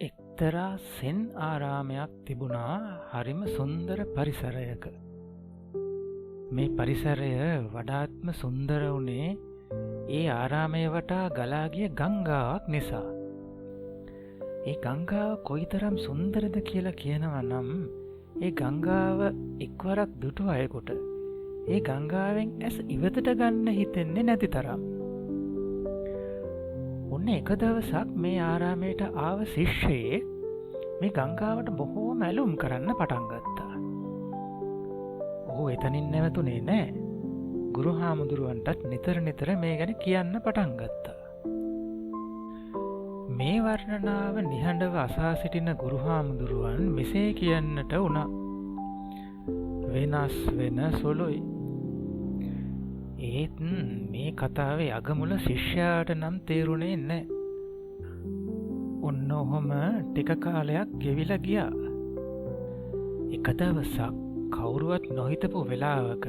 එක්තරා සෙන් ආරාමයක් තිබුණා හරිම සුන්දර පරිසරයක. මේ පරිසරය වඩාත්ම සුන්දර වුණේ ඒ ආරාමය වටා ගලා ගිය ගංගාවක් නිසා. ඒ ගංගාව කොයිතරම් සුන්දරද කියලා කියනවා නම් ඒ ගංගාව එක්වරක් දුටු අයෙකුට ඒ ගංගාවෙන් ඇස් ඉවතට ගන්න හිතෙන්නේ නැති තරම්. ඔන්න එක දවසක් මේ ආරාමයට ආව ශිෂ්‍යයෙක් මේ ගංගාවට බොහෝම ඇලුම් කරන්න පටන් ගත්තා. ඔහු එතනින් නැවතුනේ නෑ. ගුරු හාමුදුරුවන්ටත් නිතර නිතර මේ ගැන කියන්න පටන් ගත්තා. මේ වර්ණනාව නිහඬව අසා සිටින ගුරු හාමුදුරුවන් මෙසේ කියන්නට වුණා. වෙනස් වෙන සුළුයි. ඒත් මේ කතාවේ අගමුල ශිෂ්‍යයාට නම් තේරුණේ නෑ. ඔන්න ඔහොම ටික කාලයක් ගෙවිලා ගියා. එක දවසක් කවුරුවත් නොහිතපු වෙලාවක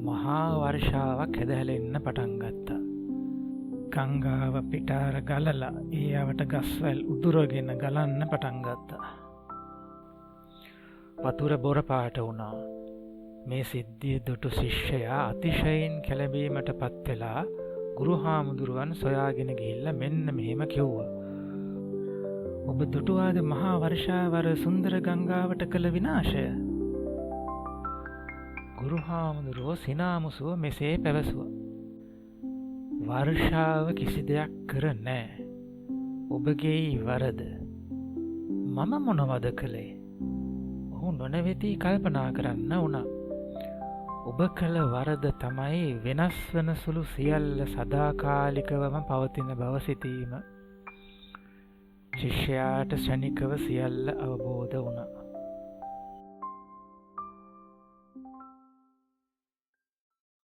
මහා වර්ෂාවක් හැදහැලෙන්න පටන් ගත්තා. ගංගාව පිටාර ගලලා ඒ අවට ගස්වැල් උදුරගෙන ගලන්න පටන් ගත්තා. වතුර බොර පාට වුණා. මේ සිද්ධිය දුටු ශිෂ්‍යයා අතිශයින් කැළඹීමට පත් වෙලා ගුරු හාමුදුරුවන් සොයාගෙන ගිහිල්ලා මෙන්න මෙහෙම කිව්වා. ඔබ දුටුවාද මහා වර්ෂාවර සුන්දර ගංගාවට කළ විනාශය? ගුරු හාමුදුරුවෝ සිනාමුසුව මෙසේ පැවසුවා. වර්ෂාව කිසි දෙයක් කර නෑ. ඔබගේයි වරද. මම මොනවද කළේ? ඔහු නොනැවතී කල්පනා කරන්න වුණා. ඔබ කළ වරද තමයි වෙනස් වන සුළු සියල්ල සදාකාලිකවම පවතින බව සිතීම. ශිෂ්‍යයාට ක්ෂණිකව සියල්ල අවබෝධ වුණා.